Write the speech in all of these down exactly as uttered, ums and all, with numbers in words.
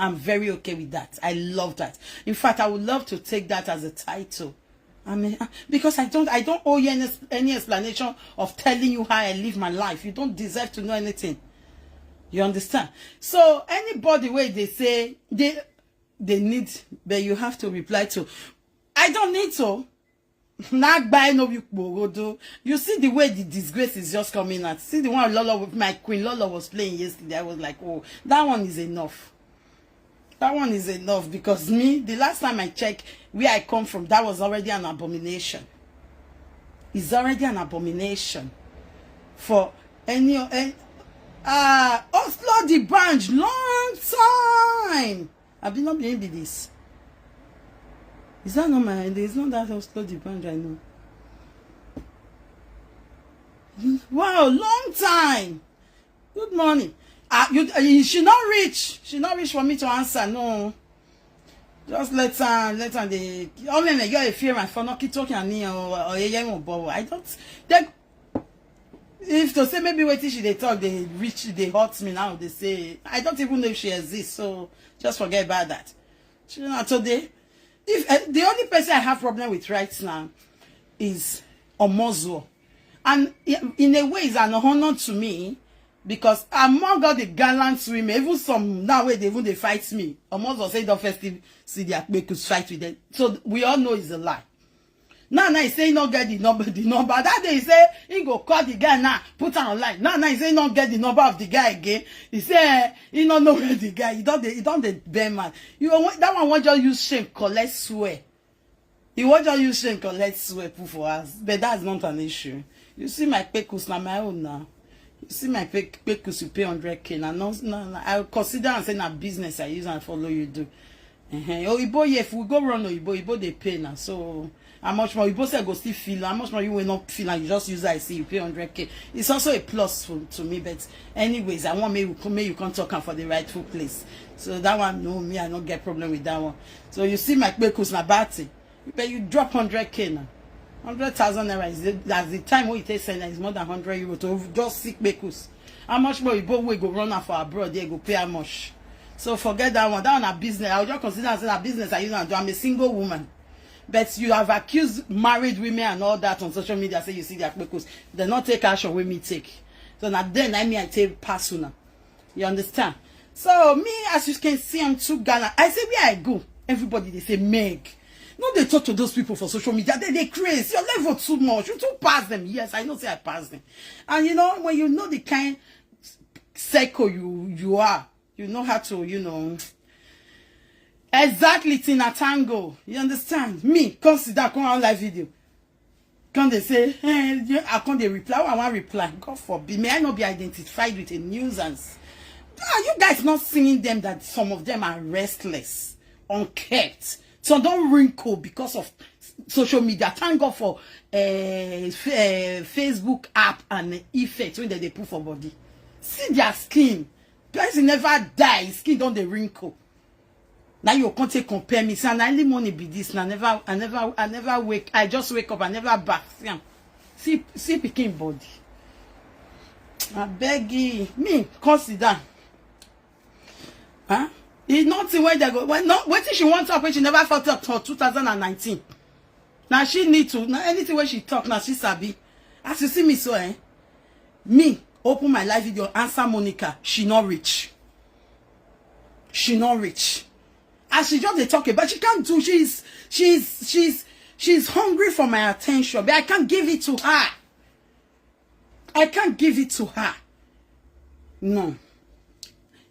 I'm very okay with that. I love that. In fact, I would love to take that as a title. I mean, because I don't, I don't owe you any, any explanation of telling you how I live my life. You don't deserve to know anything. You understand? So anybody where they say they, they need, but you have to reply to. I don't need to. Not by no you. You see the way the disgrace is just coming out. See the one Lolo with my queen Lolo was playing yesterday. I was like, oh, that one is enough. That one is enough because me, the last time I checked where I come from, that was already an abomination. It's already an abomination for any, any uh Oslo the branch long time. I be not being be this. Is that not my? It's not that Oslo the branch I know. Wow, long time. Good morning. Ah, you, uh, she not reach. She not reach for me to answer. No. Just let her, let her. They, oh, man, you're a fear, my phone. Not keep talking. And you, or, or, yeah, yeah, bobo. I don't. They, if to say maybe waiting she they talk, they reach, they hurt me now. They say I don't even know if she exists. So just forget about that. She not today. If uh, the only person I have problem with right now is Omozuo, and i- in a way, is an honor to me because among all the gallant women, even some now where they even they fight me, Omozuo say don't first see their make us fight with them. So we all know it's a lie. Now, now he say he not get the number, the number. That day he say he go call the guy now, put am online. Now, now he say he not get the number of the guy again. He say eh, he not know where the guy. He don't, dey- he don't dey bear man. You know, that one want just use shame, collect swear. He want just use shame, collect swear, put for us. But that's not an issue. You see my pekus, na my own now. You see my pe- pekus, you pay hundred k. Now, no, no, no, I consider and say na business I use and follow you do. Uh-huh. Oyibo, yeah, if we go run Oyibo, Oyibo they pay now. So how much more Oyibo say go still feel? How much more you will not feel? And you just use I see you pay hundred k. It's also a plus for, to me. But anyways, I want me you come, make you come talk am for the rightful place. So that one, no, me I not get problem with that one. So you see my pekus na bad thing. But you drop hundred k now. Hundred thousand naira is the, that's the time when you take send is more than hundred euro to just sick pekus. How much more Oyibo we go run am for abroad? They go pay how much? So forget that one. That one a business. I will just consider as a business I use and do. I'm a single woman. But you have accused married women and all that on social media. Say you see their pekus. They not take action with me take. So now then I mean I take personal. You understand? So me, as you can see, I'm too Ghana. I say where I go, everybody they say Meg. No, they talk to those people for social media. They they crazy. Your level too much. You too pass them. Yes, I know say I pass them. And you know when you know the kind circle you you are, you know how to you know exactly Tina Tango. You understand? Me, consider come on live video. Come they say, hey, you- I come they reply. I want reply. God forbid. May I not be identified with a nuisance? Are you guys not seeing them that some of them are restless, unkept? So don't wrinkle because of social media. Thank God for uh, f- uh, Facebook app and effect when they, they put for body. See their skin. Person never die. Skin don't they wrinkle. Now you can't take compare me. Say na early morning be this. Na never, I never, I never wake. I just wake up. I never bath. See, am. See, see picking body. I beg you. Me, consider. Huh? It's nothing when they go. When not, what if she wants up when she never felt up till two thousand and nineteen? Now she need to. Now anything when she talk, now she sabi. As you see me so, eh? Me open my live video, answer Monica. She not reach. She not reach. As she just dey talk about, she can't do. She's she's she's she's hungry for my attention, but I can't give it to her. I can't give it to her. No.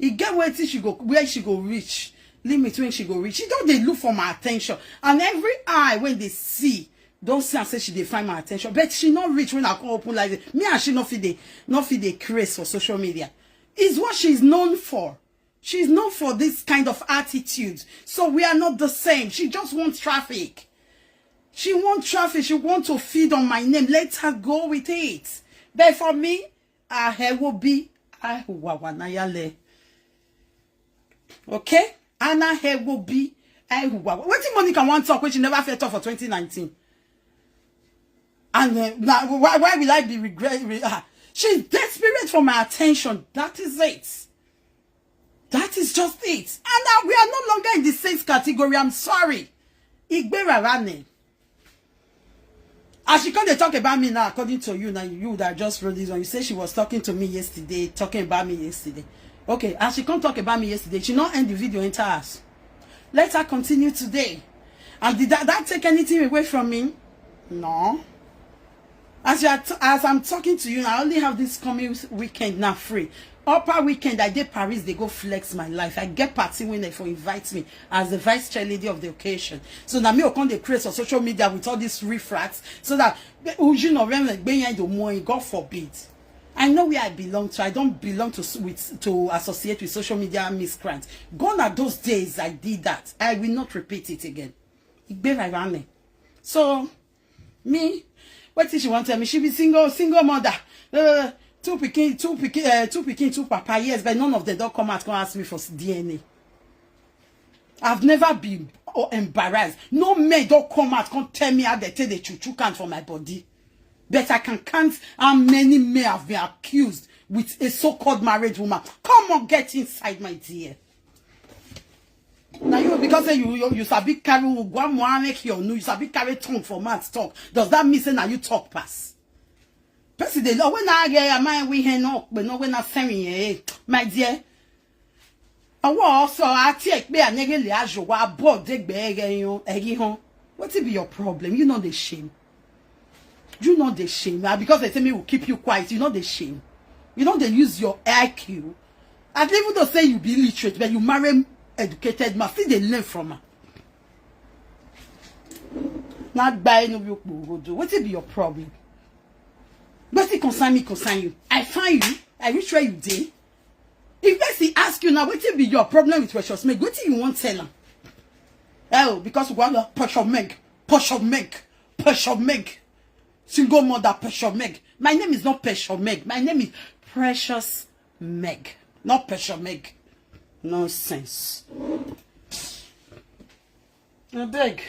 E get wetin she go where she go reach, limit when she go reach. She don't they look for my attention, and every eye when they see don't see and say she dey find my attention, but she not reach when I come open like this. Me and she not fit dey not fit dey craze for social media. Is what she's known for. She's known for this kind of attitude. So we are not the same. She just wants traffic. She wants traffic. She wants to feed on my name. Let her go with it. But for me, I will be. I will. Okay? And I will be. I will. What did Monica want talk when she never felt up for twenty nineteen? And uh, now, why, why will I be regret? Re- ah, she's desperate for my attention. That is it. That is just it. And uh, we are no longer in the same category. I'm sorry. Igbe Rarane. As she come dey talk about me now, according to you, now you that just wrote this one, you say she was talking to me yesterday, talking about me yesterday. Okay, as she come talk about me yesterday, she not end the video, enter us. Let her continue today. And did that, that take anything away from me? No. As you are t- as I'm talking to you, I only have this coming weekend now free. Upper weekend, I did Paris. They go flex my life. I get party when they for invite me as the vice chair lady of the occasion. So now me will come the create on social media with all these refrats, so that Ujin of them like behind the morning. God forbid. I know where I belong to. I don't belong to s- with to associate with social media miscreants. Gone are those days I did that. I will not repeat it again. Igbe Rarane. So me, what did she want to tell me? She be single, single mother. Uh, two pikin, two pikin, uh, two pikin, two papa. Yes, but none of them don't come out come ask me for D N A. I've never been oh, embarrassed. No men don't come out come tell me how they take the chuchu count for my body. But I can count how many men have been accused with a so-called married woman. Come on, get inside, my dear. Now you, because say you you, you sabi carry ugwamu make your, you sabi carry tongue for mouth talk. Does that mean say now you talk pass? Person dey love when I get a mind we hand up, but no when I send me, eh, my dear. I was so I take me a nigga le ajo wa board de gbe ege yon egi hon. What it be your problem? You know the shame. You know the shame. Now because they tell me will keep you quiet, you know the shame. You know they use your I Q. And even though say you be illiterate, but you marry educated man, still they learn from her. Not buy no you go do. What it be your problem? What it concern me, concern you. I find you. I reach where you dey. If person ask you now, what it be your problem with Precious Meg? What you want tell him? Oh, because we want Precious Meg, Precious Meg, Precious Meg. Single mother, Precious Meg. My name is not Precious Meg. My name is Precious Meg. Not Precious Meg. Nonsense. I beg.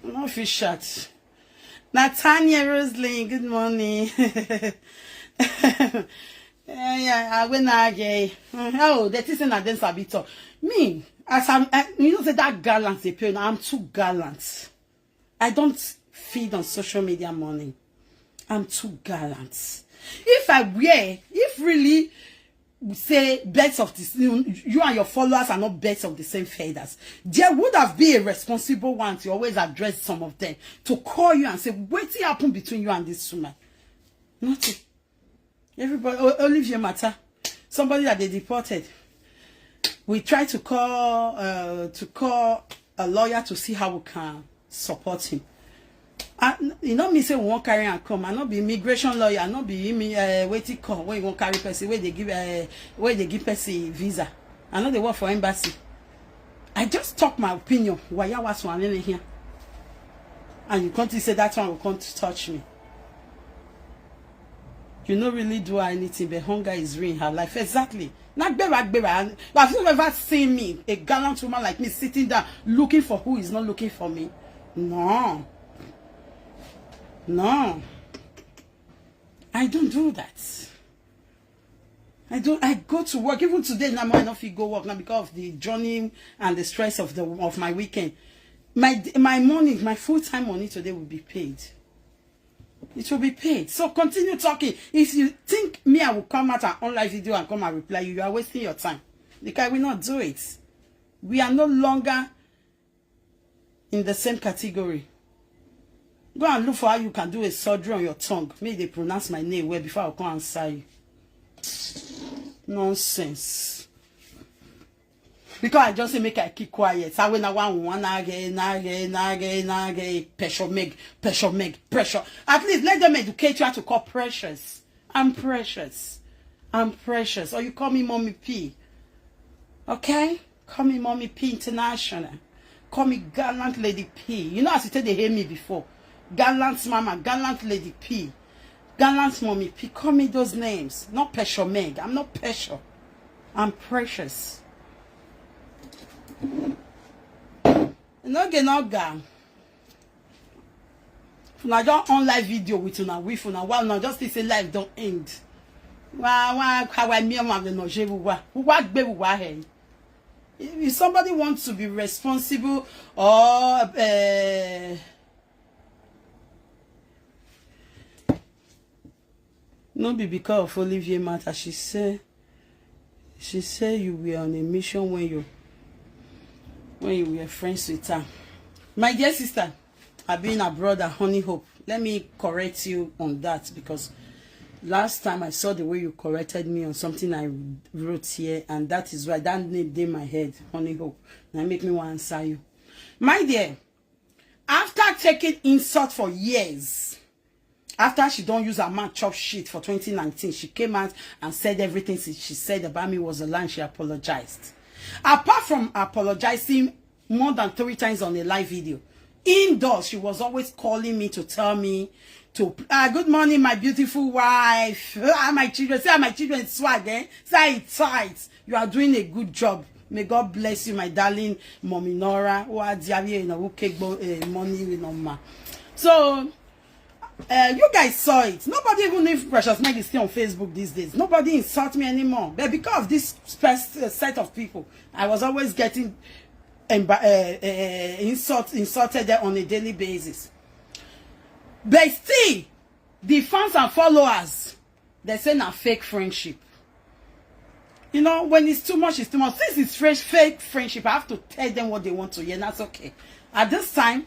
I no fit shout. Natania Roslyn, good morning. Yeah, yeah, I went again. Oh, that is in a dance a bit. Me, as I'm, I, you know, say that gallant, they pay. I'm too gallant. I don't feed on social media money. I'm too gallant. If I were, if really say birds of the you, you and your followers are not birds of the same feathers, there would have been a responsible one to always address some of them, to call you and say, "What happened between you and this woman?" Nothing. Everybody, O- Olivier Matter, somebody that they deported. We try to call uh, to call a lawyer to see how we can support him. And you know me say we won't carry and come. I not be immigration lawyer. I not be me uh, waiting call when you won't carry person where they give uh, where they give person visa. I know they work for embassy. I just talk my opinion. Why you was one here? And you can't say that one will come to touch me. You no really do anything, but hunger is ruining her life. Exactly. Not gbera gbera. Have you ever seen me, a gallant woman like me, sitting down looking for who is not looking for me? No. No. I don't do that. I don't. I go to work. Even today, now I no fit go work now because of the journey and the stress of the of my weekend. My my money, my full time money today will be paid. It will be paid. So continue talking. If you think me, I will come out and online video and come and reply you. You are wasting your time because we not do it. We are no longer in the same category. Go and look for how you can do a surgery on your tongue. Make they pronounce my name well before I come answer you. Nonsense. Because I just say make I keep quiet. I will not want one again, again, again, again. Pressure, make pressure, make pressure. At least let them educate you how to call precious. I'm precious. I'm precious. Or you call me Mommy P. Okay? Call me Mommy P International. Call me Gallant Lady P. You know as you take they hear me before. Gallant Mama, Gallant Lady P. Gallant Mommy P. Call me those names. Not Pressure Meg. I'm not pressure. I'm precious. No get no gal. Una just on live video with una wife, una while una just think say life don't end. Wa wa ka wa mi ma ve no je wa. Wa gbe wa he. If somebody wants to be responsible or uh, no be because of Olivier matter, she say she say you were on a mission when you when you were friends with her. My dear sister, I've been abroad at Honey Hope. Let me correct you on that, because last time I saw the way you corrected me on something I wrote here, and that is why that name dey my head, Honey Hope. Now make me want answer you. My dear, after taking insult for years, after she don't use her mouth chop shit for twenty nineteen, she came out and said everything she she said about me was a lie. She apologized. Apart from apologizing more than three times on a live video, indoors, she was always calling me to tell me to, ah, "Good morning, my beautiful wife. Ah, my children. See how my children swag, eh? See how it tight. You are doing a good job. May God bless you, my darling mommy Nora." Wa diabi na wuke gbo, eh, money we no ma. So uh, you guys saw it. Nobody, even if Precious Meg is still on Facebook these days, nobody insult me anymore. But because of this first uh, set of people, I was always getting emba- uh, uh, insult insulted there on a daily basis. But still, the fans and followers, they say na fake friendship. You know, when it's too much, it's too much. Since it's fresh, fake friendship, I have to tell them what they want to hear. And that's okay. At this time,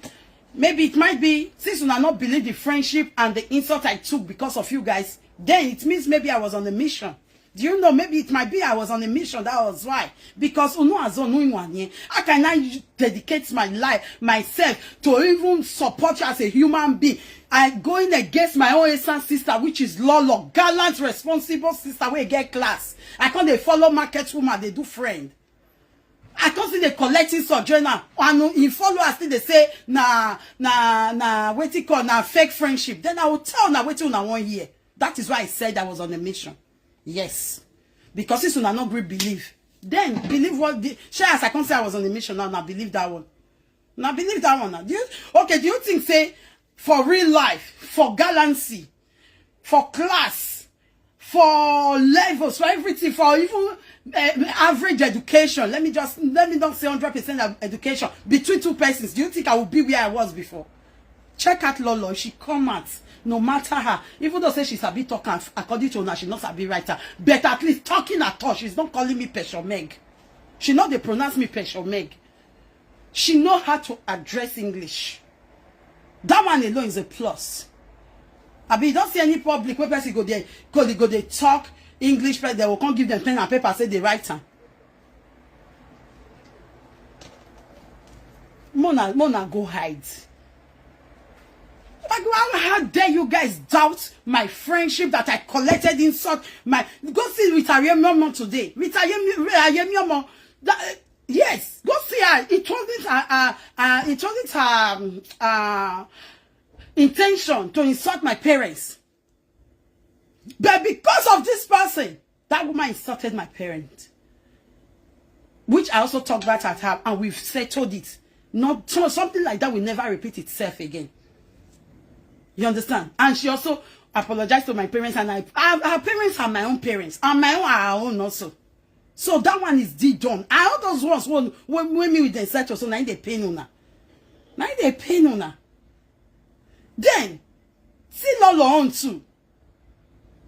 maybe it might be, since una not believe the friendship and the insult I took because of you guys, then it means maybe I was on a mission. Do you know? Maybe it might be I was on a mission. That was why. Because unu azo nu inwanye. How can I dedicate my life, myself, to even support you as a human being? I going against my own Esan sister, which is Lolo, gallant, responsible sister wey get class. I come dey follow market woman, dey do friend. I come see dey collect insult join am. And he follow us still dey say na na na wetin call na fake friendship. Then I will tell una wetin una wan hear. That is why I said I was on a mission. Yes. Because since una no gree believe, then believe what the shey as I come say I was on a mission now, now believe that one. Now believe that one now. Do you okay? Do you think say for real life, for gallantry, for class, for levels, for everything, for even uh, average education, let me just let me not say hundred percent of education between two persons, do you think I would be where I was before? Check out Lolo. She come out, no matter her. Even though say she sabi talk am, according to una, she not sabi write am. But at least talking at all, she's not calling me Pesho Meg. She not dey pronounce me Pesho Meg. She know how to address English. That one alone is a plus. I be don't see any public where person go there, go they go they talk English, but they will come give them pen and paper, say they write am. Mona, Mona, go hide. Like, how, how dare you guys doubt my friendship that I collected insult? My go see Rita Yemiomo today. Rita Yemi, Rita Yemiomo. That, yes, go see her. It wasn't uh, uh, uh, it wasn't um, uh, intention to insult my parents. But because of this person, that woman insulted my parent, which I also talked about at her, and we've settled it. Not so something like that will never repeat itself again. You understand? And she also apologized to my parents, and I, her, her parents are my own parents, and my own are her own also. So that one is the done. I all those ones when when, when me with them settle, so now they pain una. Now they pain una. Then see Lolo on too.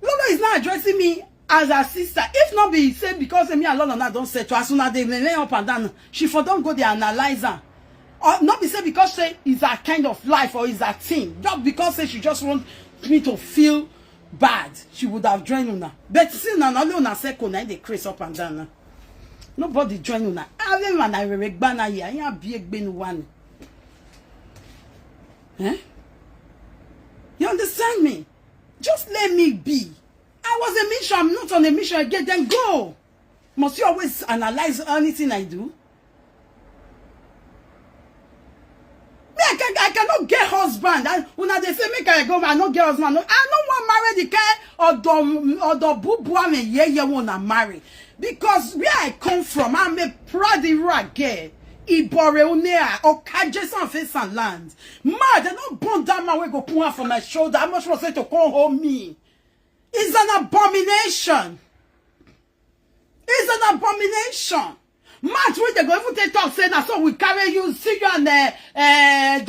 Lolo is not addressing me as her sister. If not be say because me and Lolo now don't settle, as soon as they lay up and down, she for don't go there analyze her. Or not be say because say is her kind of life or is her thing. Just because say she just want me to feel bad, she would have joined una. But see now, only una second now they craze up and down now. Nobody join una. Everyone I regbana here. I be a one. Eh? You understand me? Just let me be. I was a mission. I'm not on a mission again. Then go. Must you always analyze anything I do? Me, I, can, I cannot get husband. I, una they say make I go, I no get husband. No, I no want marry the kind or the or the bubu am a year year wanna marry. Because where I come from, I'm a proud Iraq girl. Ibore Unea, Okaje San Face and Land. Ma, they not born that man wey go put her for my shoulder. How much was it to come home me? It's an abomination. It's an abomination. Match wey dem go even take talk say na so we carry you, see you and uh, uh,